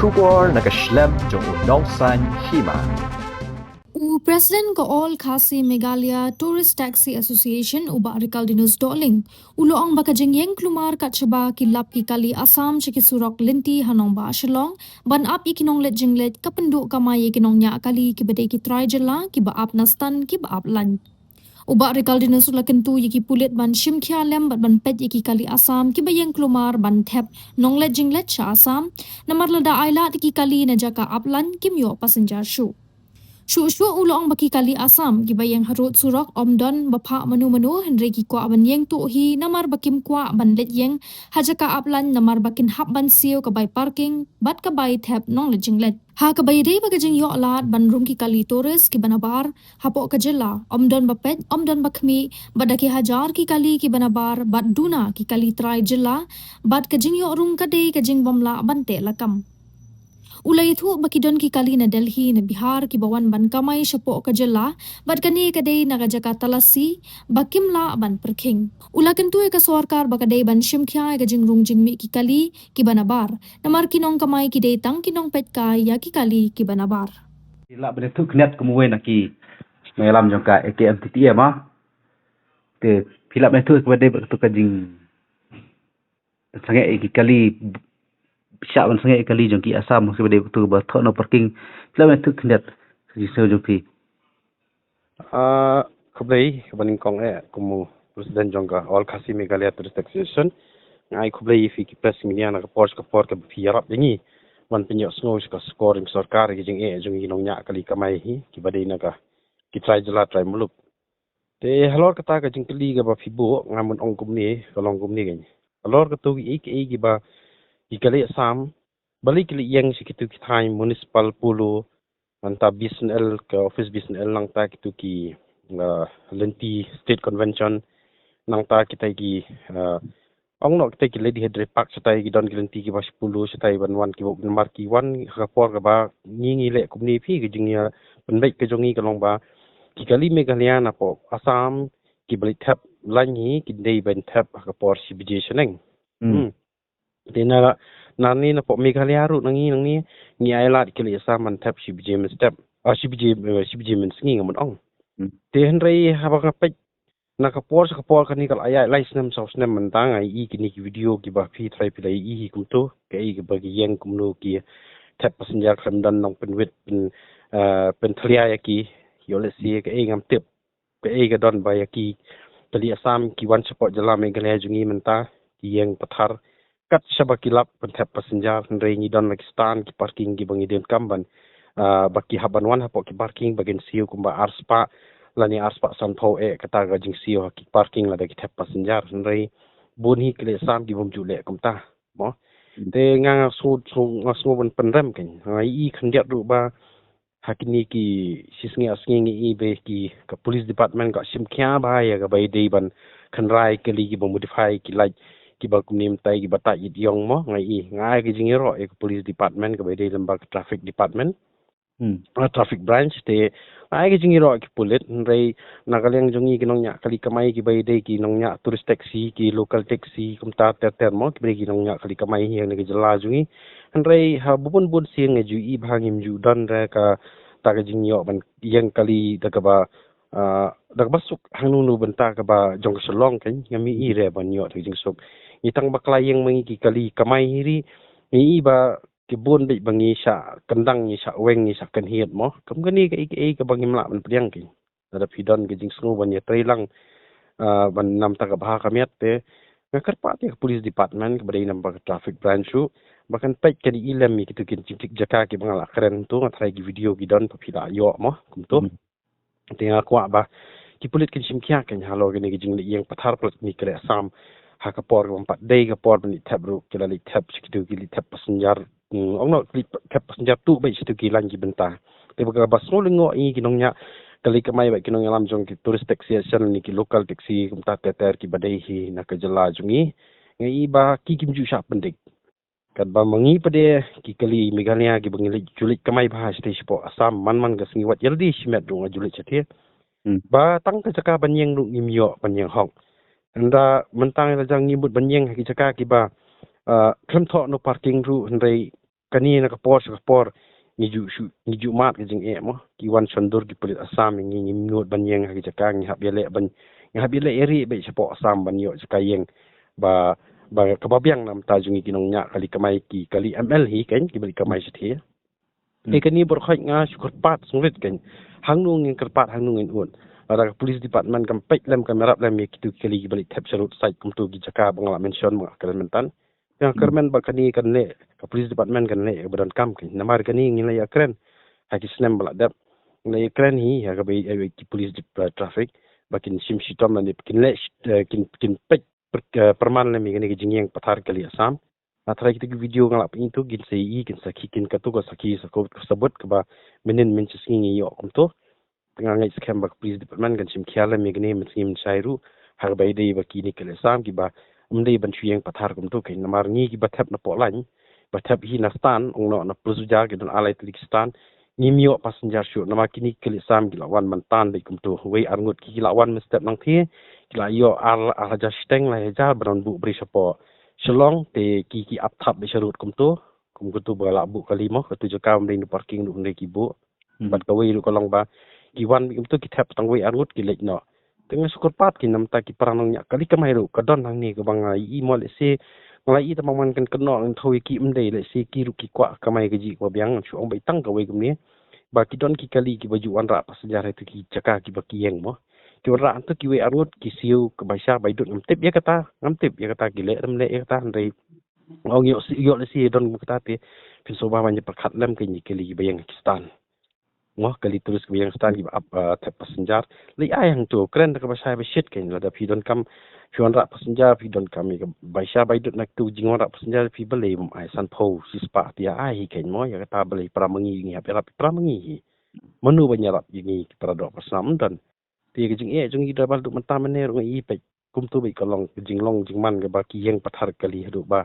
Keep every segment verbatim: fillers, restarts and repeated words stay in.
Khubor na ka shlem jong u nongsan hima. U President ka All Khasi Meghalaya Tourist Taxi Association, u Bah Rikaldinus Dohling, u la ong ba ka jingïeng klumar kat shaba ki lap ki kali Assam sha ki surok lynti ha nongbah Shillong ban ap ïa ki nongleit jingleit ka pynduh kamai ïa ki nongñiah kali kiba dei ki trai jylla kiba ap na stan kiba ap lain. U Bah Rikaldinus u la kyntu ïa ki pulit ban shim khia lem bad ban peit ïa ki kali Assam kiba ïeng klumar ban thep nongleit jingleit sha Assam, namar lada ai lad ïa ki kali na jaka ap lain kim ïoh passenger shuh. Shuh shuh u la ong ba ki kali Assam kiba ïeng harud surok ym don ba phah mano mano, hynrei ki kwah ban ïeng tuh hi namar ba kim kwah ban leit ïeng ha jaka ap lain namar ba kin hap ban siew ka bai parking bad ka bai thep nongleit jingleit. Ha kaba ïadei bad ka jingïoh lad ban rung ki kali tourist kiba nabar hapoh ka jylla, ym don ba peit, ym don ba khmih, bad da ki hajar ki kali kiba nabar bad duna ki kali trai jylla, bad ka jingïoh rung ka dei ka jingbym lah ban teh lakam. U la ïathuh ba ki don ki kali na Delhi, na Bihar kiba wan ban kamai shapoh ka jylla, bad kane ka dei na ka jaka talasi ba kim lah ban pyrkhing. U la kyntu ïa ka sorkar ba ka dei ban shim khia ïa ka jingrung jingmih ki kali kiba nabar, namar ki nongkamai ki dei tang ki nongpeitkai ïa ki kali kiba nabar. Phi lah ban ïathuh khyndiat kum uwei na ki nongïalam jong ka A K M T T A ma. Te phi lah ban ïathuh kaba dei bad katu ka jing sangeh ïa ki kali, shah ban sangeh ïa ki kali jong ki Assam kiba dei katu ba thoh no parking. Phi lah ban ïathuh khyndiat ka jingsngew jong phi. Ah, khublei kaba nyngkong eh kum u President jong ka All Khasi Meghalaya Tourist Association. Nga ai khublei ïa phi ki press media na ka por sha ka por kaba phi ïarap ïa ngi ban pynïohsngew sha ka skor jong sorkar ïa ki jingeh jong ki nongñiah kali kamai hi kiba dei na ka ki trai jylla trai muluk. Te halor kata ka jingkylli kaba phi buh, nga mut ong kumne, ka long kumne kane. Halor katu kiei kiei kiba ki kali Assam, balei ki leit ïeng sha kitu ki thaiñ municipal polo, nangta B S N L, ka office B S N L, nangta kitu ki, ah, lynti state convention, nangta kita ki, ah, ong noh kita ki Lady Hydre Park shatai, ki don ki lynti kiba shiphew shatai ban wan kiba, namar ki wan ha ka por kaba ngi ngi leh kumne phi, ka jingïa pynbeit ka jong ngi ka long ba ki kali Meghalaya napoh Assam kiba leit thep lain hi ki dei ban thep ha ka por shi baje shaneng. Hmm. Hmm. Te na, nangne napoh Meghalaya ruh nangne, nangne ngi ai lad ki kali Assam ban thep shi baje mynstep. Ah, shi baje, eh, shi baje mynsngi nga mut ong. Hmm. Te hynrei haba nga peit na ka por sha ka por kane ka la ïaid lai snem saw snem mynta nga ïohi kine ki video kiba phi trai phi la ïohi hi kumto, kaei kaba ki ïeng kumno ki thep passenger khlem don nongpynwit pyn, eh, pynthylia ïa ki, ïoh lehse kaei ngam tip. Kaei ka don ba ïa ki kali Assam ki wan shapoh jylla Meghalaya jong ngi mynta ki ïeng pathar kat shaba ki lap ban thep passenger, hynrei ngi don la ki stand ki parking kiba ngi donkam ban, ah, ba ki hap ban wan hapoh ki parking ba kin siew kumba arspah lane arspah sanphew eh kata ka jingsiew ha ki parking lada ki thep passenger, hynrei bun hi kali Assam ki bym ju leh kumta mo. Hmm. Te nga nga sngew, sngew, nga sngew ban pynrem kane, nga ïohi khyndiat ruh ba ha kine ki shi sngi ar sngi ngi ïohi ba ki ka police department ka shim khia bha ïa kaba ïadei ban kynrai kali kiba modify ki light kiba kumne mynta kiba tait ïong mo, nga ïohi. Nga ai ka jingïaroh ïa ka police department kaba ïadei lem bad ka traffic department. Hmm. Ah, traffic branch te nga ai ka jingïaroh ïa ki pulit, hynrei na ka liang jong ngi ki nongñiah kali kamai kiba ïadei ki nongñiah tourist taxi, ki local taxi kumta ter ter mo, kiba dei ki nongñiah kali kamai hi ha kane ka jylla jong ngi. Hynrei ha bun bun sien nga ju ïohi ba ngim ju don re kata ka jingïoh ban ïeng kali da kaba, ah, da kaba suk hangno hangno bynta kaba jong ka Shillong kan ngim ïohi re ban ïoh da ka jingsuk. Ngi tang bakla ïeng ma ngi ki kali kamai hi ri, ngi ïohi ba ki bun beit ba ngi shah kyndang, ngi shah weng, ngi shah kynhied mo. Kum kane kaei kaei kaba ngim lah ban pdiang kane. Lada phi don ka jingsngew ban ïatreilang, ah, ban namta ka bha ka miat te nga kyrpad ïa ka police department kaba dei namar ka traffic branch ruh ba kan peit, kan ïohi lem ïa kitu ki jingtik jaka kiba nga la kren tu, nga tharai ki video ki don ba phi la ïoh mo kumtu. Hmm. Te nga kwah ba ki pulit kin shim khia kane halor kane ka jingleit ïeng pathar palat kine ki kali Assam ha ka por kaba ym pat dei ka por ban leit thep ruh ki la leit thep sha kitu ki leit thep passenger. Hmm, ong noh ki leit thep passenger tuh beit sha kitu ki lain ki bynta. Te ba kaba sngew lyngngoh ïa ngi ki nongñiah kali kamai bad ki nongïalam jong ki tourist taxi association ne ki local taxi kumta ter ter kiba dei hi na ka jylla jong ngi, nga ïohi ba ki kim ju shah pyndik. Katba ma ngi pat de ki kali Meghalaya kiba ngi leit ju leit kamai bha shatei shapoh Assam man man ka sngi, wat ïalade shimet ruh nga ju leit shatei. Hmm. Ba tang ka jaka ban ïeng ruh ngim ïoh ban ïeng hok. Ynda mynta ngi la jang ngi mut ban ïeng ha ki jaka kiba, ah, khlem thoh no parking ruh, hynrei kane na ka por sha ka por ngi ju shu, ngi ju mad ka jingeh mo. Ki wan shon dur ki pulit Assam, ngi ngim nud ban ïeng ha ki jaka, ngi hap ïaleh ban, ngi hap ïaleh ïa ri bad shapoh Assam ban ïoh jaka ïeng ba, ba kaba biang namar ta jong ngi ki nongñiah kali kamai, ki kali M L hi kein, ki ba leit kamai shathie. Te kane baroh khoit nga shu kyrpad sngewrit kein. Hangno ngin kyrpad, hangno ngin ud? Lada ka police department kam peit lem, kam ïarap lem ïa kitu ki kali ki ba leit thep sha roadside kumtu ki jaka ba nga la mention, ba nga kren mynta. Te nga kyrmen ba kane kan leh, ka police department kan leh ba donkam kein. Namar kane ngi la ïakren ha ki snem ba la dep. Ngi la ïakren hi ha kaba ïa ki police dep-, eh, traffic ba kin shim shitom lane kin leh shi-, eh, kin, kin peit per-, eh, pyrman lem ïa kane ka jingïeng pathar kali Assam. Na tharai kitu ki video nga la pyni tu, kin sa ïohi, kin sakhi, kin katu ka sakhi, sa ka sabut kaba mynnin mynshisngi ngi ïoh kumtu. Te nga ngeit skhem ba ka police department kan shim khia lem ïa kane mynsngi mynshai ruh, ha kaba ïadei ba kine ki kali Assam kiba ym dei ban shu ïeng pathar kumtu kein. Namar ngi kiba thep na poh lain, ba thep hi na stand, ong noh na Pulsojar ki don ar lai tylli ki stand, ngim ïoh passenger shuh. Namar kine ki kali Assam ki la wan ban tan beit kumtu, wei ar ngut ki, ki la wan mynstep nangthie, ki la ïoh ar, ar hajar shiteng, lai hajar, ba don buh briew shapoh Shillong, te ki, ki ap thap beit sha road kumtu, kum kumtu ba la buh kali mo, katu jaka ym dei no parking ruh ym dei ki buh. Hmm. Bad kawei ruh ka long ba ki wan beit kumtu, ki thep tang wei ar ngut, ki leit noh. Te nga shu kyrpad kein namar ta ki para nongñiah kali kamai ruh ka don hangne kaba nga ïohi mo, lehse nga la ïohi tang ba man kan kynnoh, ngan thaw ïa ki, ym dei, lehse ki ruh ki kwah kamai kajih kaba biang, ngan shu ong beit tang kawei kumne. Ba ki don ki kali kiba ju wanrah passenger ha kitu ki jaka kiba ki ïeng mo. Ki wanrah hangtu kiwei ar ngut, ki siew ka bai sha bai dud, ngam tip ïa kata, ngam tip ïa kata ki leh, ym leh ïa kata, hynrei nga ong ïoh, ïoh lehse don kata te phin sngewbha ban ïa pyrkhat lem kein ïa ki kali kiba ïeng ha ki stand. Mo, kali tourist kiba ïeng stand kiba ap, ah, thep passenger. Leit ai hangtu, kren da kaba shai ba shit kein, lada phi donkam, phi wanrah passenger, phi donkam ïa ka bai sha bai dud na kitu jingwanrah passenger, phi balei bym ai sanphew shispah te ai hi kein mo, ïa kata balei para ma ngi, ngi hap ïarap para ma ngi hi. Mano ban ïarap ïa ngi ki para doh para snam, ym don. Te ka jingeh jong ngi da ba haduh mynta mynne ruh nga ïohi peit kumtu beit ka long ka jinglong jingman kaba ki ïeng pathar kali haduh ba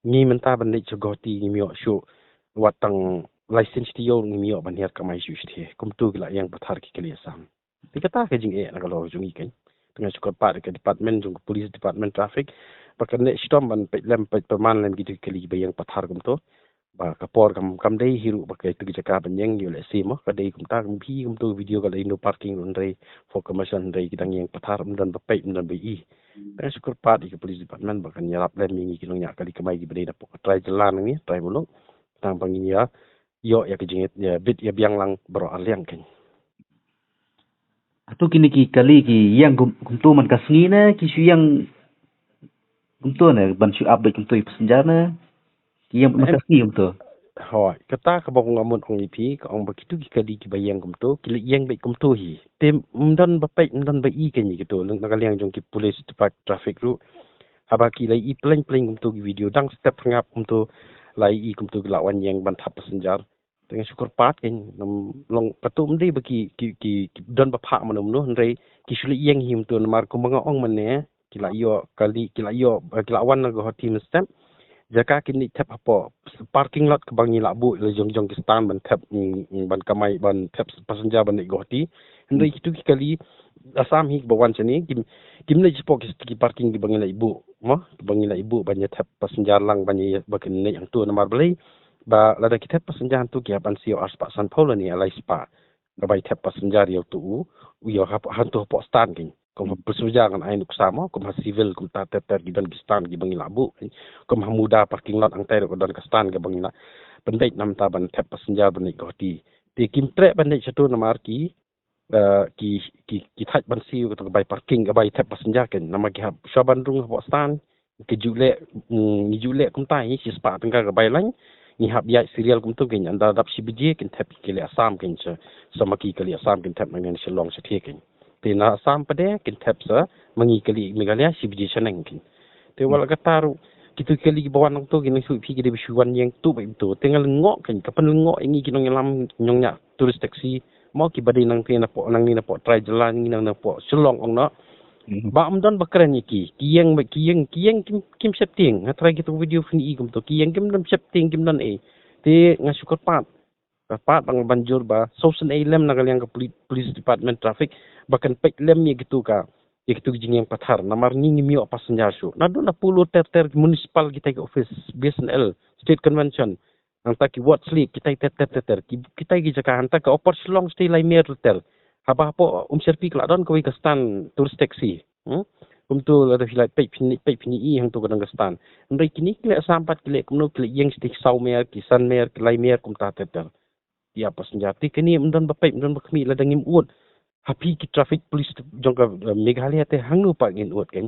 ngi mynta ban leit sha Guwahati ngim ïoh shuh, wat tang license taïew ngim ïoh ban hiar kamai shuh shathie. Kumtu ki la ïeng pathar ki kali Assam. Te kata ka jingeh na ka lor jong ngi kein. Te nga shu kyrpad ïa ka department jong ka police department traffic ba kan leh shitom ban peit lem, peit pyrman lem kitu ki kali ba ïeng pathar kumtu. Ba ka por kam, kam dei hi ruh ba ka, tu ki jaka ban ïeng ïoh lehse mo, ka dei kumta, kam phi kumtu video ka dei no parking ruh hynrei for commercial, hynrei ki dang ïeng pathar, ym don ba peit, ym don ba ïohi. Te nga shu kyrpad ïa ka police department ba kan ïarap lem ïa ngi ki nongñiah kali kamai kiba dei na poh ka trai jylla, ngi trai muluk, tang ba ngin ïa ïoh ïa ka jingit, ïa bit ïa biang lang baroh arliang kein. Hato kine ki kali ki ïeng kum, kumtu man ka sngi ne ki shu ïeng kumtu ne ban shu ap beit kumtu ïa passenger ne ki ïeng man ka sngi kumtu? Hooid, kata kaba nga mut ong ïa phi, ka ong ba kitu ki kali kiba ïeng kumtu ki la ïeng beit kumtu hi. Te ym don ba peit, ym don ba ïohi kein ïa kitu na ka liang jong ki police traffic ruh. Haba ki la ïohi pleng pleng kumtu ki video, dang step rngap kumtu la ïohi kumtu ki la wan ïeng ban thap passenger. Te nga shu kyrpad kein, ym long, katu ym dei ba ki, ki, ki, ki don ba phah mano mano, hynrei ki shu leit ïeng hi kumtu namar kumba nga ong mynne, ki la ïoh kali, ki la ïoh, eh, ki la wan na Guwahati mynstep. Jaka kin leit thep hapoh parking lot kaba ngi la buh la jong jong ki stand ban thep, mm, mm, ban kamai ban thep passenger ban leit Guwahati. Hynrei kitu ki kali Assam hi kiba wan shane, kim, kim leit shapoh ki, ki parking kiba ngi la buh mo, kiba ngi la buh ban ïa thep passenger lang ban ïa ba kin leit hangtu. Namar balei? Ba lada ki thep passenger hangtu ki hap ban siew arspah sanphew lane lai spah ka bai thep passenger ïa utu u, u ïa hap, hangtu hapoh stand kein. Kum ha passenger ngan ai nuksa mo, kum ha civil kumta ter ter ki don ki stand kiba ngi la buh kein. Kum ha Muda parking lot hangtai ruh ka don ka stand kaba ngi la pynbeit namar ta ban thep passenger ban leit Guwahati. Te kim treh ban leit shatu namar ki, eh, ki, ki, ki thait ban siew katu ka bai parking, ka bai thep passenger kein. Namar ki hap shuwa ban rung hapoh stand, ki ju leh, mm, ngi ju leh kumta hi, shispah tyngka ka bai lain. Ngi hap ïaid serial kumtu kein, ynda dap shi baje kin thep ki kali Assam kein, sa, sa ma ki kali Assam kin thep nangne na Shillong shathie kein. Te na Assam pat de kin thep sa ma ngi kali Meghalaya shi baje shaneng kein. Te wat la katta ruh kitu ki kali kiba wan nangtu kin nang shu, phi ki dei ba shu wan ïeng tu bad tu. Te nga lyngngoh kein, ka pynlyngngoh ïa ngi ki nongïalam, nongñiah tourist taxi mo, kiba dei nangtei na poh, nangne na poh trai jylla, ngi nang na poh Shillong ong noh. Hmm. Ba ym don ba kren ïa ki, ki ïeng ba, ki ïeng, ki ïeng kim, kim sheptieng. Nga tharai kitu video phin ïohi kumtu, ki ïeng kim don sheptieng, kim don ei. Te nga shu kyrpad, kyrpad ban, ban jur ba sngewsynei lem na ka liang ka poli-, police department traffic ba kan peit lem ïa kitu ka, ïa kitu ki jingïeng pathar. Namar ngi ngim ïoh passenger shuh. Naduh na Polo ter ter municipal kitai ki office, B S N L, State Convention, Hangta ki Ward's Lake, kitai ter ter ter ter. Ki, kitai ki jaka, hangta ka Upper Shillong sdei lai mer ter ter. Haba hapoh Umsyrpi ka la don kawei ka stand tourist taxi. Hmm? Kumtu lada phi lah peit phin, peit phin i hangto ka don ka stand. Hynrei kine ki leh Assam pat ki leh kumno, ki leh ïeng sdei ki saw mer, ki san mer, ki lai mer kumta ter ter. Ïa passenger. Te kane ym don ba peit, ym don ba khmih lada ngim ud. Ha phi ki traffic police jong ka, eh, Meghalaya te hangno pat ngin ud kan.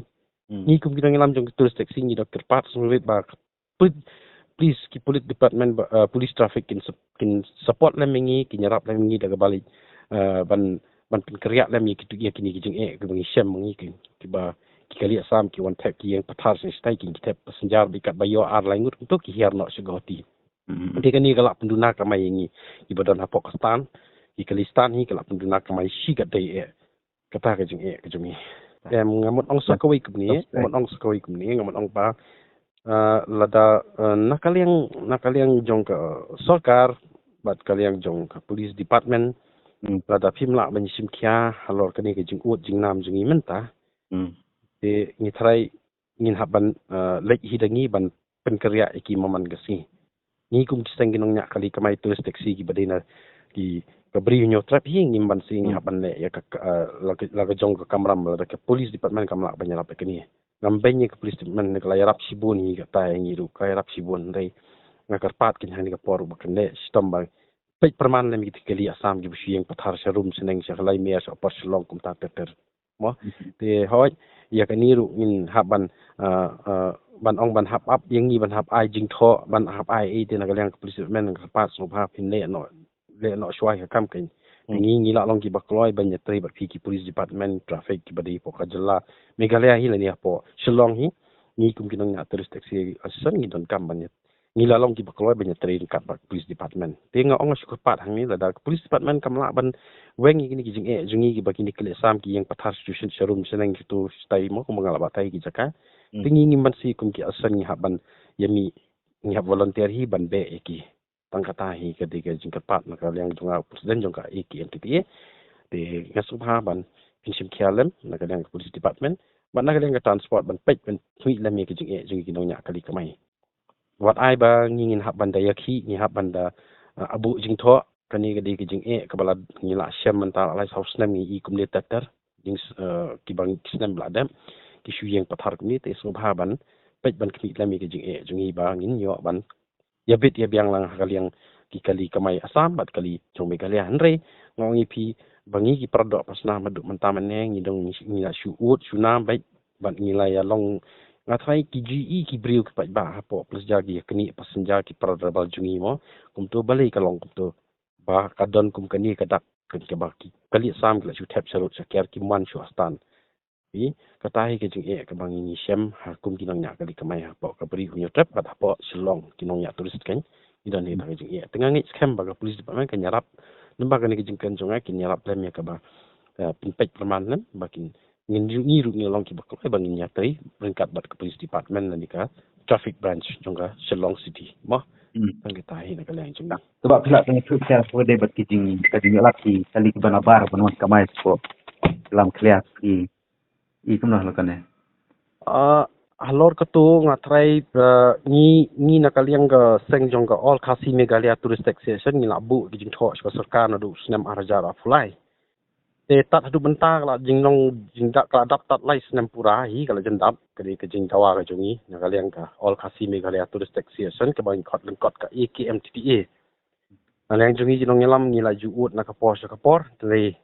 Hmm. Ngi kum ki nongïalam jong ki tourist taxi ngi da kyrpad sngewbha ba pl-, please ki police department ba, eh, police traffic kin sup-, kin support lem ïa ngi, kin ïarap lem ïa ngi da kaba leit, eh, ban, ban pynkynriah lem ïa kitu, ïa kine ki jingeh kiba ngi shem ma ngi ki, kiba ki kali Assam ki wan thep ki ïeng pathar sha stai, ki thep passenger bad katba ïoh ar lai ngut kumto ki hiar noh sha Guwahati. Hmm. Te kane ka lah pynduna kamai ïa ngi kiba don hapoh ka stand, ki kali stand hi ka lah pynduna kamai shikatdei eh. Kata ka jingeh ka jong ngi. Em, nga mut ong sa kawei kumne, nga mut ong sa kawei kumne, nga mut ong ba, eh, lada, eh, na ka liang, na ka liang jong ka sorkar bad ka liang jong ka police department, Hmm. lada phim lah ban shim khia halor kane ka jingud jingnam jong ngi mynta. Hmm. Te ngi tharai ngin hap ban, eh, leit hi da ngi ban pynkynriah ïa ki man man ka sngi. Ngi kum ki seng ki nongñiah kali kamai tourist taxi kiba dei na ki, ka Bri Hynñiewtrep hi, ngim ban sngi ngi Hmm. hap ban leh ïa ka, ka, eh, la ka, la ka jong ka kamram, lada ka police department kam lah ban ïarap ïa kane. Ngam beiñ ïa ka police department, ka la ïarap shibun hi kata ïa ngi ruh, ka la ïarap shibun, hynrei nga kyrpad kein ha kane ka por ba kan leh shitom ba peit pyrman lem ïa kita ki kali Assam kiba shu ïeng pathar sha rum sha neng, sha Khlaimar, sha Upper Shillong kumta ter ter. Mo. Mhm. Te hooid, ïa kane ruh ngin hap ban, ah, ah, ban ong ban hap ap ïa ngi, ban hap ai jingthoh, ban hap ai ei te na ka liang ka police department, nga kyrpad sngewbha phin leh noh, leh noh shuwa ïa ka kam kein. Te Hmm. ngi, ngi lah long kiba kloi ban ïatrei bad phi ki police department, traffic kiba dei hapoh ka jylla Meghalaya hi lane hapoh Shillong hi. Ngi kum ki nongñiah tourist taxi association ngi donkam ban ïa ngi la long kiba kloi ban ïatrei ryngkat bad police department. Te nga ong nga shu kyrpad hangne, lada ka police department kam lah ban weng ïa kine ki jingeh jong ngi kiba kine ki kali Assam ki ïeng pathar sha rum sha neng, sha tu sha tai mo, kumba nga la batai ki jaka. Hmm. Te ngi ngim banse kum ki association ngi hap ban ïa mih, ngi hap volunteer hi ban beh ïa ki. Tang kata hi ka dei ka jingkyrpad na ka liang jong nga u president jong ka A K M T T A. Te nga sngewbha ban pynshim khia lem na ka liang ka police department bad na ka liang ka transport ban peit ban pynmih lem ïa ki jingeh jong ngi ki nongñiah kali kamai. Wat ai ba ngi ngin hap ban da ïakhih, ngi hap ban da, uh, abuh jingthoh, kane ka dei ka jingeh kaba la ngi la shem mynta la lai saw snem ngi i kumne ter ter, jing, uh, kiba ngi snem ba la dep ki shu ïeng pathar kumne. Te sngewbha ban peit ban khmih lem ïa ka jingeh jong ngi ba ngin ïoh ban ïabit ïabiang lang ha ka liang ki kali kamai Assam bad kali jong Meghalaya. Hynrei nga ong ïa phi ba ngi ki para doh para snam haduh mynta mynne ngi dang ngi la shu ud shu nam bad bad ngi la ïa long, nga tharai ki G E ki briew ki paidbah hapoh Plasja ki ïa knieh passenger ki para driver jong ngi mo. Kumto balei ka long kumto? Ba ka don kum kane ka dak kaba ki kali Assam ki la shu thep sha rud sha ker, kim wan shuh ha stand. Phi, kata hi ka jingeh kaba ngi ngi shem ha kum ki nongñiah kali kamai hapoh ka Bri Hynñiewtrep bad hapoh Shillong ki nongñiah tourist kein. Ngi don hi kata ka jingeh. Te nga ngeit skhem ba ka police department kan ïarap. Namar kane ka jingkren jong nga kin ïarap lem ïa kaba, eh, pynpeit pyrman lem ba kin ngin ju, ngi ruh ngi long kiba kloi ba ngin ïatrei ryngkat bad ka police department lane ka traffic branch jong ka Shillong City. Mo. Hmm. Tang kita hi na ka liang jong nga. Te ba phi lah tang thut share ko de bad ki jing, ka jingïalap ki kali kiba nabar ban wan kamai sha ko lam khlieh ki, i kumno la kane. Ah, halor kato nga tharai, eh, ngi, ngi na ka liang ka seng jong ka All Khasi Meghalaya Tourist Association ngi la buh ki jingthoh sha ka sorkar naduh snem ar hajar arphew lai. Te tad haduh mynta ka la jinglong jingdap, ka la dap tad lai snem pura hi, ka la jan dap, ka dei ka jingdawa ka jong ngi na ka liang ka All Khasi Meghalaya Tourist Association kaba ngi khot lyngkot ka A K M T T A. Na liang jong ngi ki nongïalam ngi la ju ud na ka por sha ka por, te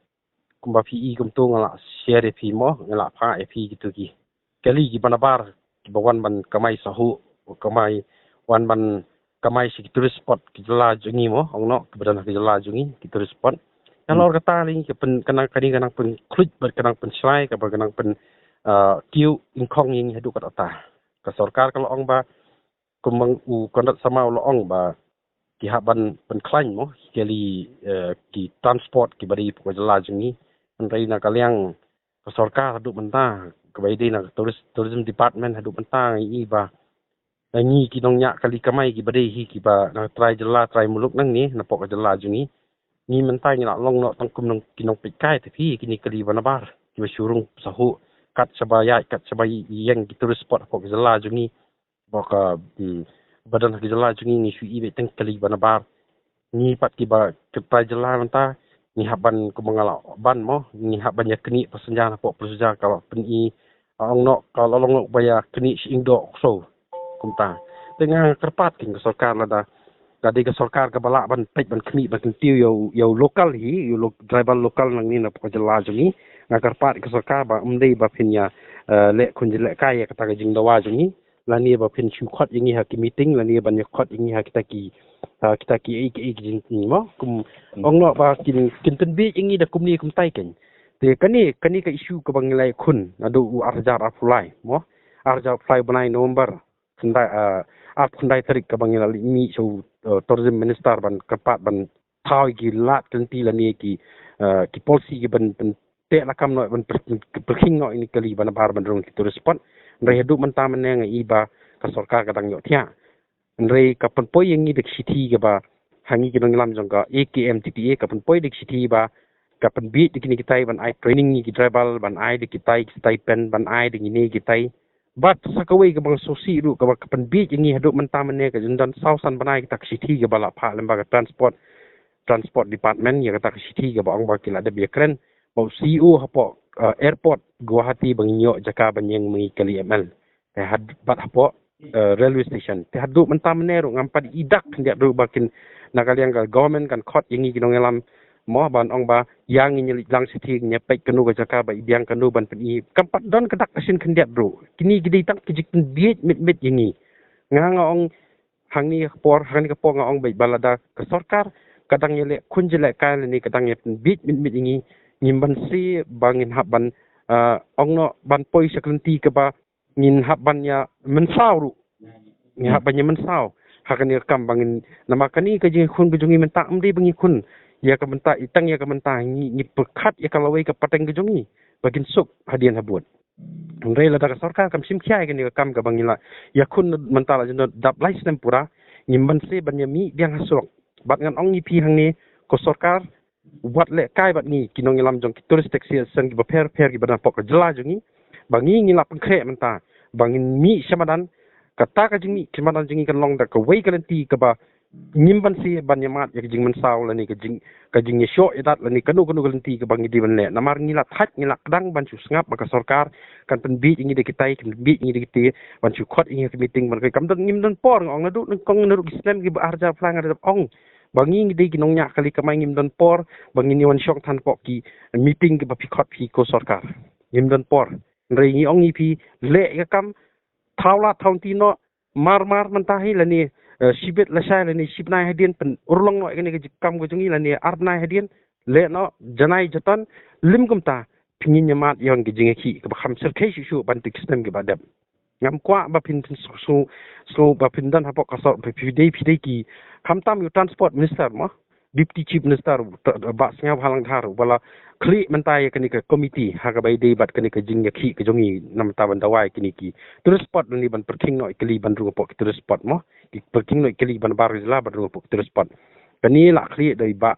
kumba phi i kumto nga la share ïa phi mo, nga la phah ïa phi kito ki kali kiba nabar kiba wan ban kamai sahuh, kamai, wan ban kamai sha ki tourist spot ki jylla jong ngi mo, ong noh kiba don ha ki jylla jong ngi ki tourist spot. Hmm. Halor kata lei ka pyn, ka nang, ka nang pynkhluit bad ka nang pynshai kaba ka nang pyn, ah, kiew nyngkong ïa ngi haduh katta. Ka sorkar ka la ong ba, kumba u Conrad Sangma u la ong ba ki hap ban pynkhlaiñ mo ki kali, eh, ki transport kiba dei hapoh ka jylla jong ngi. Hynrei na ka liang ka sorkar haduh mynta kaba ïadei na ka tourist, tourism department haduh mynta ngi i ba, eh, ngi ki nongñiah kali kamai kiba dei hi kiba na trai jylla trai muluk nangne napoh ka jylla jong ngi, ngi mynta ngi la long noh tang kum nong, ki nongpeitkai te phi, kine kali ba nabar kiba shu rung sahuh kat shaba ïaid kat shaba ïeng ki tourist spot hapoh ka jylla jong ngi. Ba ka, mm, ba don ha ki jylla jong ngi, ngi shu i beit tang kali ba nabar. Ngi pat kiba ki trai jylla mynta, ngi hap ban, kumba nga la ban mo, ngi hap ban ïa knieh passenger hapoh passenger ka la pyni, ong noh ka la long noh ba ïa knieh shi ing doh kso. Kumta te nga kyrpad kein ka sorkar, lada ka dei ka sorkar kaba lah ban peit ban knieh ban kyntiew ïa u, ïa u local hi, ïa u lo-, driver local nangne na ka jylla jong ngi. Nga kyrpad ka sorkar ba ym dei ba phin ïa, eh, leh khun jleh kai ïa kata ka jingdawa jong ngi, lane ba phin shu khot ïa ngi ha ki meeting, lane ban ïa khot ïa ngi ha kita ki, ha kita ki ei ki ei ki jingkynmaw. Kum ong noh ba kin, kin pynbiej ïa ngi da kumne kumtai kein. Te kane, kane ka issue kaba ngi la khun naduh u ar hajar arphew lai mo, ar hajar arphew lai bnai November, khyndai, ah, arphew khyndai tarik kaba ngi la leit mih sha u, eh, tourism minister ban kyrpad ban thaw ïa ki lad ki lynti lane ki, eh, ki policy ki ban, ban teh lakam noh ban pyrkhing noh ïa kane ka kali ba nabar ban rung ki tourist spot. Hynrei haduh mynta mynne nga i ba ka sorkar ka dang ïohthiah. Hynrei ka pynpoi ïa ngi da ka shithi kaba, ha ngi ki nongïalam jong ka A K M T T A, ka pynpoi da ka shithi ba ka pynbiej da kine kitai ban ai training ïa ki driver, ban ai da kitai ki stipend, ban ai da kine kitai. Bad sa kawei kaba nga sngewsih ruh kaba ka pynbiej ïa ngi haduh mynta mynne, ka jingdon saw san bnai kata ka shithi kaba la phah lyngba ka transport, transport department, ïa kata ka shithi kaba ong ba ki la dep ïakren bad u C E O hapoh, eh, airport Guwahati ba ngin ïoh jaka ban ïeng ma ngi kali M L. Te had-, bad hapoh, eh, railway station. Te haduh mynta mynne ruh ngam pat i dak khyndiat ruh ba kin, na ka liang ka government kan khot ïa ngi ki nongïalam mo ban ong ba ïa ngi, ngi leit lang shithi, ngi peit kano ka jaka ba i biang, kano ban pyni. Kam pat don ka dak ka shin khyndiat ruh. Kine ki dei tang ki jingpynbiej mit mit ïa ngi. Nga, nga ong hangne ka por, hangne ka por nga ong beit ba lada ka sorkar ka dang ïaleh khun jleh kai lane ka dang ïapynbiej mit mit ïa ngi, ngim banse ba ngin hap ban, eh, ong noh ban poi sha ka lynti kaba ngin hap ban ïa mynsaw ruh. Ngin hap ban ïa mynsaw ha kane ka kam ba ngin, namar kane ka jingïakhun ka jong ngi mynta ym dei ba ngi khun ïa ka mynta, i tang ïa ka mynta, ngi, ngi pyrkhat ïa ka lawei ka pateng ka jong ngi ba kin suk hadien habud. Hynrei lada ka sorkar kam shim khia ïa kane ka kam kaba ngi la ïakhun mynta la jin dap lai snem pura, ngim banse ban ïa mih biang ha surok. Bad ngan ong ïa phi hangne, ka sorkar wat leh kai bad ngi ki nongïalam jong ki Tourist Taxi Association kiba pher pher kiba na pok ka jylla jong ngi, ba ngi, ngi la pynkhreh mynta ba ngin mih sha madan. Kata ka jingmih sha madan jong ngi kan long da kawei ka lynti kaba ngim banse ban ïa mad ïa ka jingmynsaw lane ka jing, ka jingïashoh ïadat lane kano kano ka lynti kaba ngi dei ban leh. Namar ngi la thait, ngi la kdang ban shu sngap ba ka sorkar kan pynbiej ïa ngi da kitai, kan pynbiej ïa ngi da kitai, ban shu khot ïa ngi ha ki meeting, ban, kam don, ngim don por, nga ong naduh nyngkong, naduh ki snem kiba ar hajar arphew lai nga dep ong ba ngi, ngi dei ki nongñiah kali kamai, ngim don por ba ngin ïa wan shong than hapoh ki meeting kiba phi khot phi ko sorkar. Ngim don por. Hynrei ngi ong ïa phi, leh ïa ka kam, thaw lad thaw lynti noh, mar mar mynta hi lane, eh, shibit lashai lane shibnai hadien, pynurlong noh ïa kane ka jingkam ka jong ngi lane ar bnai hadien, leh noh janai jatan, lym kumta phin ïa mad ïa ka jingïakhih kaba kham syrkhei shuh shuh ban tip ki snem kiba dep. Ngam kwah ba phin, phin sngew, sngew, sngew ba phin don hapoh ka sor, phi, phi dei, phi dei ki, khamtam ïa u Transport Minister mo, Deputy Chief Minister, Bah Sniawbhalang Dhar, uba la khlieh mynta ïa kane ka committee ha kaba ïadei bad kane ka jingïakhih ka jong ngi na bynta ban dawa ïa kine ki tourist spot, lane ban pyrkhing noh ïa kali ban rung hapoh ki tourist spot mo, ki pyrkhing noh ïa kali ban bar jylla ban rung hapoh ki tourist spot. Kane la khlieh da i Bah,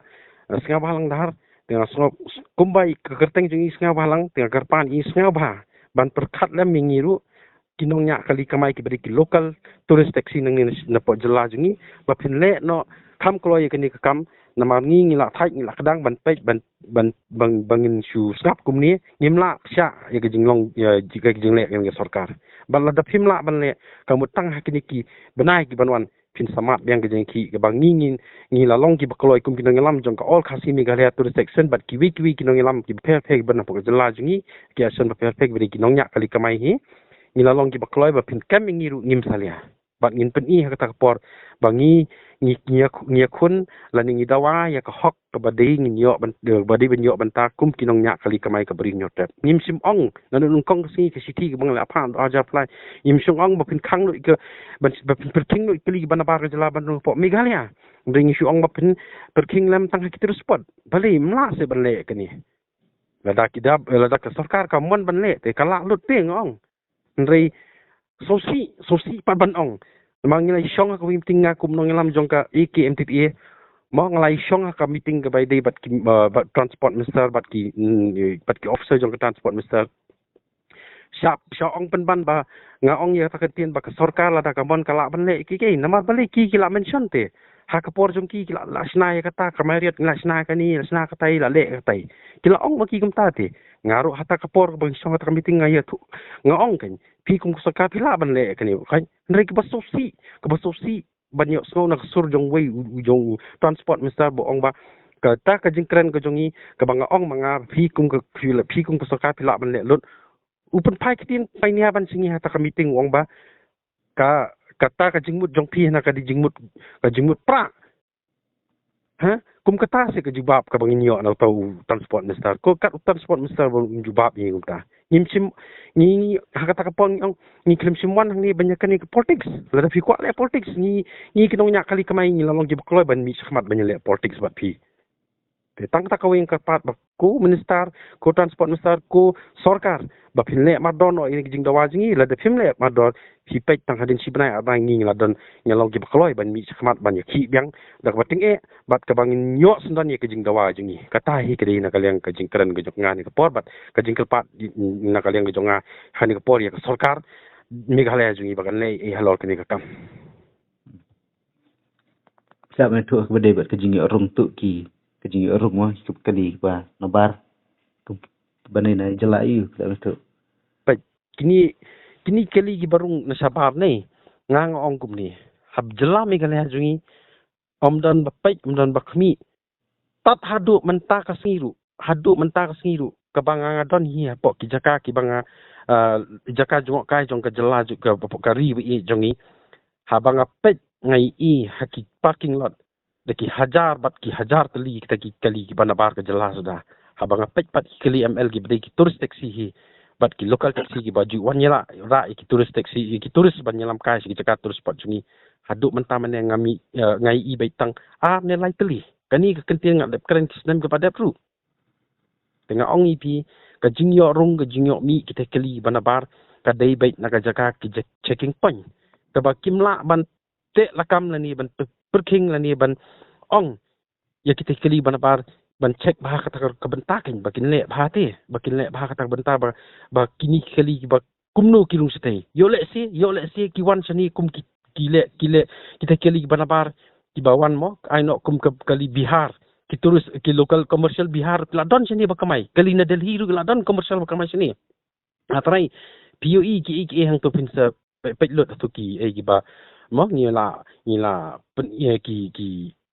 eh, Sniawbhalang Dhar. Te nga sngew kumba ïa ka kyrteng jong i Sniawbhalang, te nga kyrpad ïa i Sniawbha ban pyrkhat lem ïa ngi ruh ki nongñiah kali kamai kiba dei ki local tourist taxi nangne na, na pok jylla jong ngi, ba phin leh noh kham kloi ïa kane ka kam. Namar ngi, ngi la thait, ngi la kdang ban peit, ban, ban, ban, ban ngin shu sngap kumne, ngim lah pyrshah ïa ka jinglong, ïa ka jingleh ïa ka sorkar. Bad lada phim lah ban leh, ka mut tang ha kine ki bnai kiban wan phin sa mad biang ka jingïakhih kaba ngi, ngi, ngi la long kiba kloi kum ki nongïalam jong ka All Khasi Meghalaya Tourist Association bad kiwei kiwei ki nongïalam kiba pher pher kiba na pok jylla jong ngi, ki association ba pher pher kiba dei ki nongñiah kali kamai hi. Ngi la long kiba kloi ba phin kem ïa ngi ruh ngim salia. Bad ngin pyni ha kata ka por ba ngi, ngi, ngi ïa, ngi ïakhun lane ngi dawa ïa ka hok kaba dei ngin ïoh ban, eh, ba dei ban ïoh bynta kum ki nongñiah kali kamai kaba ri ñiewtrep. Ngim shym ong, naduh nyngkong ka sngi ka shithi kaba nga la phah naduh ar hajar arphew lai, ngim shym ong ba phin khang lut ka, ban, ba phin pyrkhing lut ïa kali kiba nabar ka jylla ban rung hapoh Meghalaya. Hynrei ngi shu ong ba phin pyrkhing lem tang ha ki tourist spot. Balei ym lah shuh ban leh kane? Lada ki da, lada ka sorkar ka mon ban leh, te ka lah lut te, nga ong. Hynrei sngewsih, sngewsih pat ban ong. Namar ngi la ïashong ha ka meeting, nga kum nongïalam jong ka A K M T T A. Mo, nga la ïashong ha ka meeting kaba ïadei bad ki, uh, bad transport minister, bad ki, mm, bad ki officer jong ka transport minister. Sha, sha ong pynban ba nga ong ïa kata ka ktien ba ka sorkar lada ka mon ka lah ban leh ki ki. Namar balei ki ki la mention te. Ha ka por jong ki ki la, la shna ïa kata, ka Marriott la shna kane, la shna kata, la leh kata. Ki la ong ba ki kumta te. Nga ruh ha kata ka por ba ngi shong ha kata ka meeting nga ïathuh. Nga ong kan, phi kum ka sorkar phi lah ban leh kane kan. Hynrei kaba sngewsih, kaba sngewsih ban ïohsngew na ka sur jong wei u, u jong u Transport Minister ba ong ba kata ka jingkren ka jong ngi, kaba nga ong ma nga, phi kum ka, phi la, phi kum ka sorkar phi lah ban leh lut. U pynphai ktien painia ban sha ngi ha kata ka meeting u ong ba ka, kata ka jingmut jong phi na ka dei jingmut, ka jingmut pra. Ha? Kum kata se ka jubab kaba ngin ïoh na uta u Transport Minister. Ko kat u Transport Minister ba un jubab ïa ngi kumta. Ngim shym, ngi, ngi, ha kata ka por ngi ong, ngi khlem shym wan hangne ban ïa kane ka politics. Lada phi kwah leh politics, ngi, ngi ki nongñiah kali kamai ngi la long kiba kloi ban mih shakhmat ban ïa leh politics bad phi. Te tang kata kawei nga kyrpad ba ko Minister, ko Transport Minister, ko sorkar, ba phin leh mardor noh ïa ki jingdawa jong ngi, lada phim leh mardor, phi peit tang hadien shi bnai ar bnai ngi la don, ngi la long kiba kloi ban mih shakhmat ban ïakhih biang da kaba tyngeh bad kaba ngin ïoh syndon ïa ki jingdawa jong ngi. Kata hi ka dei na ka liang ka jingkren ka jong nga ha kane ka por bad ka jingkyrpad na ka liang ka jong nga ha kane ka por ïa ka sorkar Meghalaya jong ngi ba kan leh ei halor kane ka kam. Sa mynta kaba dei bad ka jingïoh rung tu ki, ka jingïoh rung mo, ki kali ba nabar, kaba dei na jylla ïa u, sa mynta. Peit, kini, kini kali kiba rung na shabar ne, nga nga ong kumne. Hap jylla Meghalaya jong ngi, ym don ba peit, ym don ba khmih. Tad haduh mynta ka sngi ruh, haduh mynta ka sngi ruh, kaba nga nga don hi hapoh ki jaka kiba nga, ah, jaka jngohkai jong ka jylla jong ka, hapoh ka ri ba ïeit jong ngi. Haba nga peit nga ïohi ha ki parking lot da ki hajar bad ki hajar tylli kita ki kali kiba nabar ka jylla suda. Haba nga peit pat ki kali M L kiba dei ki tourist taxi hi bad ki local taxi kiba ju wan ïaleh rah ïa ki tourist taxi, ïa ki tourist ban ïalam kai sha ki jaka tourist spot jong ngi. Haduh mynta mynne nga mih, eh, nga ïohi beit tang ar ne lai tylli. Kane ka kyntien nga dep kren ki snem kiba dep ruh. Te nga ong ïa phi, ka jingïoh rung, ka jingïoh mih kita kali ba nabar, ka dei beit na ka jaka ki ja-, checking point. Kaba kim lah ban teh lakam lane ban pyrkhing lane ban ong ïa kita kali ba nabar ban check bha kata ka bynta kan, ba kin leh bha te, ba kin leh bha kata ka bynta ba, ba kini kali ba kumno ki rung shatei. Ïoh lehse, ïoh lehse ki wan shane kum ki, ki leh, ki leh, kita kali ba nabar, kiba wan mo, ai noh kum ka kali Bihar, ki tourist, ki local commercial Bihar, la don shane ba kamai. Kali na Delhi ruh la don commercial ba kamai shane. Nga trai, phi ïohi ki, ki, ki hangto phin sa peit, peit lut hato ki, eh, kiba, mo, ngi la, ngi la, pyn, eh, ki, ki,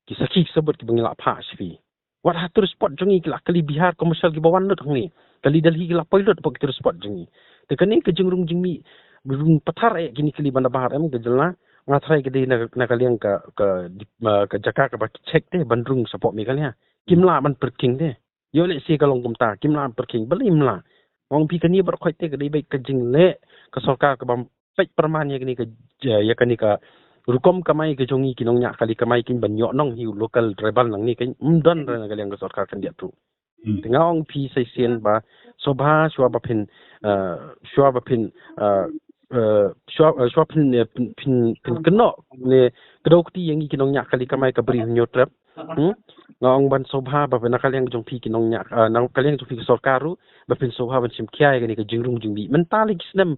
ki sakhi sabut kiba ngi la phah sha phi. Wat ha tourist spot jong ngi ki la kali Bihar commercial kiba wan lut hangne. Kali Delhi ki la poi lut hapoh ki tourist spot jong ngi. Te kane ka jingrung jingmih, rung pathar eh kini kali ba nabar em ka jylla, nga trai ka dei na, na ka liang ka, ka, di-, ma, ka jaka kaba ki check te ban rung shapoh Meghalaya. Kim lah ban pyrkhing te. Ïoh lehse ka long kumta, kim lah pyrkhing, balei im lah. Ong phi kane baroh khoit te ka dei beit ka jingleh ka sorkar kaba peit pyrman ïa kane ka, ïa kane ka rukom kamai ka jong ngi ki nongñiah kali kamai kin ban ïoh nong hi u local tribal nangne kan ym don re na ka liang ka sorkar khyndiat ruh. Hmm. Te nga ong phi sa shisien ba sngewbha shuwa ba phin, eh, shuwa ba phin, eh, eh, shuwa, eh, shuwa phin, eh, phin, phin, phin kynnoh ne kdew kti ïa ngi ki nongñiah kali kamai ka Bri Hynñiewtrep. Hmm? Nga ong ban sngewbha ba na ka liang jong phi ki nongñiah, ah, na ka liang jong phi ki sorkar ruh, ba phin sngewbha ban shim khia ïa kane ka jingrung jingmih. Mynta lei ki snem,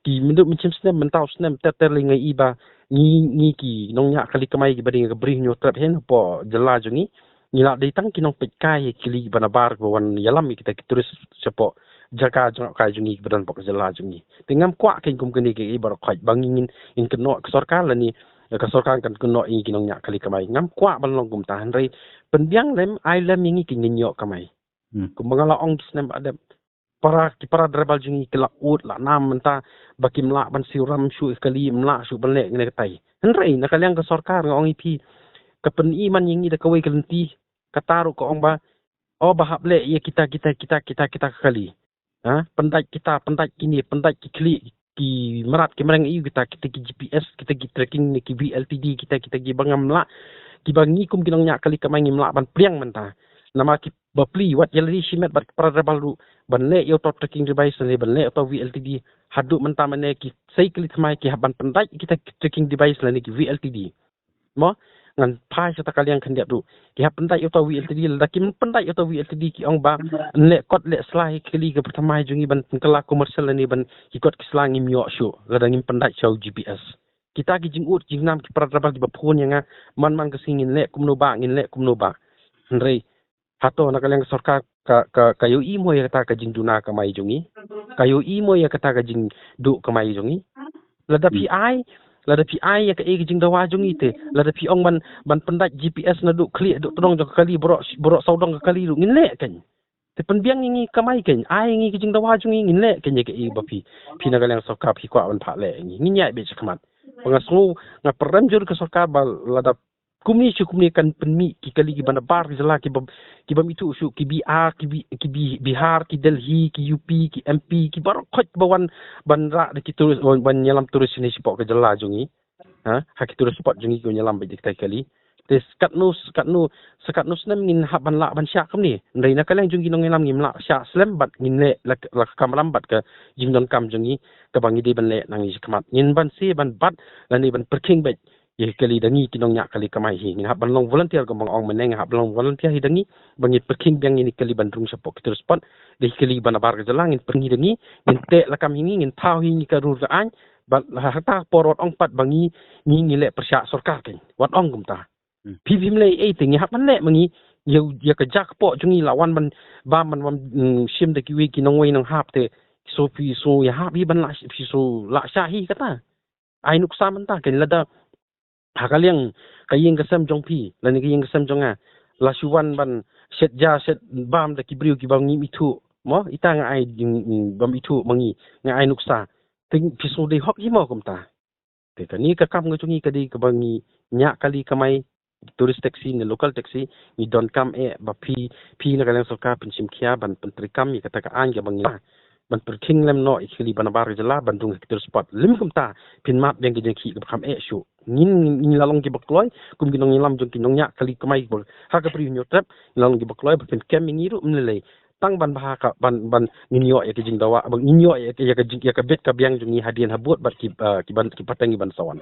ki mynta mynshim snem, mynta u snem ter ter lei nga ïohi ba ngi, ngi ki nongñiah kali kamai kiba dei ka Bri Hynñiewtrep hi hapoh jylla jong ngi, ngi la dei tang ki nongpeitkai ïa ki kali ba nabar ba wan ïalam ïa kita ki tourist shapoh jaka jngohkai jong ngi kiba don hapoh ka jylla jong ngi. Te ngam kwah kein kum kane kiei baroh khoit ba ngin, ngin kynnoh ka sorkar lane ka sorkar kan kynnoh ïa ngi ki nongñiah kali kamai. Ngam kwah ban long kumta, hynrei pynbiang lem, ai lem ïa ngi ki ngin ïoh kamai. Hmm. Kumba nga la ong ki snem ba dep, para, ki para tribal jong ngi ki la ud la nam mynta ba kim lah ban siew ram shuh ïa ki kali, ym lah shuh ban leh ïa kane katai. Hynrei na ka liang ka sorkar nga ong ïa phi, ka pyni man ïa ngi da kawei ka lynti, kata ruh ka ong ba, o ba hap leh ïa kita, kita, kita, kita, kita ka kali. Ha, pyndait kita, pyndait kine, pyndait ki khlieh, ki mrad, ki mreng, ïa kita, kita ki G P S, kita ki tracking ne ki V L T D, kita, kita kiba ngam lah, kiba ngi kum ki nongñiah kali kamai ngim lah ban pdiang mynta. Namar kiba pli, wat ïa lade shimet bad ki para tribal ruh ban leh ïa uto tracking device lane ban leh uto V L T D, haduh mynta mynne ki sei kali thymmai ki hap ban pyndait kita ki tracking device lane ki V L T D. Mo, ngan phai sha ta ka liang khyndiat ruh. Ki hap pyndait ïa uta u VLTD, lada kim pyndait ïa uta u VLTD ki ong ba yn leh kot leh sla hi kali ka pyrthamai jong ngi ban kylla commercial lane ban ki kot ki sla ngim ïoh shuh lada ngim pyndait sha u GPS. Kita ki jingud jingnam ki para tribal kiba phone ïa nga man man ka sngi ngin leh kumno ba, ngin leh kumno ba. Hynrei hato na ka liang ka sorkar ka, ka, ka ïohi mo ïa kata ka jingduna kamai jong ngi? Ka ïohi mo ïa kata ka jingduh kamai jong ngi? Lada phi ai, lada phi ai ïa kaei ka jingdawa jong ngi te, lada phi ong ban, ban pyndait GPS naduh khlieh haduh tdong jong ka kali, baroh, baroh sawdong ka kali ruh ngin leh kein. Te pynbiang ïa ngi kamai kein, ai ïa ngi ka jingdawa jong ngi ngin leh kein ïa kaei ba phi, phi na ka liang sorkar phi kwah ban phah leh ïa ngi. Ngin ïaid beit shakhmat. Ba nga sngew, nga pyrem jur ka sorkar ba lada kumne shu kumne kan pynmih ki kali kiba nabar ka jylla, kiba, kibym ithuh shuh, ki BR, ki B-, ki B-, Bihar, ki Delhi, ki UP, ki MP, ki baroh khoit ba wan ban rah da ki tourist, ban, ban ïalam tourist shane shapoh ka jylla jong ngi. Ha, ha ki tourist spot jong ngi ki wan ïalam beit da kita ki kali. Te sa katno, sa katno, sa katno snem ngin hap ban lah ban shah kumne? Hynrei na ka liang jong ki nongïalam ngim lah shah slem bad ngin leh la, la ka kamram bad ka jingdonkam jong ngi kaba ngi dei ban leh nangne shakhmat. Ngin banse ban bat lane ban pyrkhing beit ïa ki kali da ngi ki nongñiah kali kamai hi. Ngin hap ban long volunteer, kumba nga ong mynne, ngin hap ban long volunteer hi da ngi ba ngin pyrkhing biang ïa ki kali ban rung shapoh ki tourist spot. Da ki kali ba nabar ka jylla ngin pyrkhing hi da ngi, ngin teh lakam hi ngi, ngin thaw hi ngi ka rur ka aiñ. Bad ha kata ka por wat ong pat ba ngi, ngi, ngi leh pyrshah sorkar kein. Wat ong kumta. Hmm. Phi phim leh ei te ngi hap ban leh ma ngi, ïa, ïa ka ja kpoh jong ngi la wan ban, bam ban, bam, mm, shim da kiwei ki nongwei nonghap te, so phi so ïahap hi ban lah, phi so lah shah hi kata. Ai nuksa mynta kein lada ha ka liang ka ïing ka sem jong phi lane ka ïing ka sem jong nga la shu wan ban shet ja shet bam da ki briew kiba ngim ithuh mo, ita nga ai, mm, mm, bym ithuh ma ngi, nga ai nuksa. Te phi so dei hok hi mo kumta? Te kane ka kam ka jong ngi ka dei kaba ngi ñiah kali kamai, tourist taxi ne local taxi, ngi donkam eh ba phi, phi na ka liang sorkar phin shim khia ban pyntreikam ïa kata ka aiñ kaba ngi ban pyrkhing lem noh ïa ki kali ba nabar ka jylla ban rung ha ki tourist spot. Lym kumta phin mad biang ka jingkhih kaba kham eh shuh. Ngin, ngin la long kiba kloi kum ki nongïalam jong ki nongñiah kali kamai ba ha ka Bri u Hynñiewtrep, ngin la long kiba kloi ba phin kem ïa ngi ruh ym lei lei. Tang ban bha ka, ban, ban ngin ïoh ïa ka jingdawa, ban ngin ïoh ïa ka, ïa ka jing, ïa ka bit ka biang jong ngi hadien habud bad ki, ah, ki ban, ki pateng ki ban sa wan.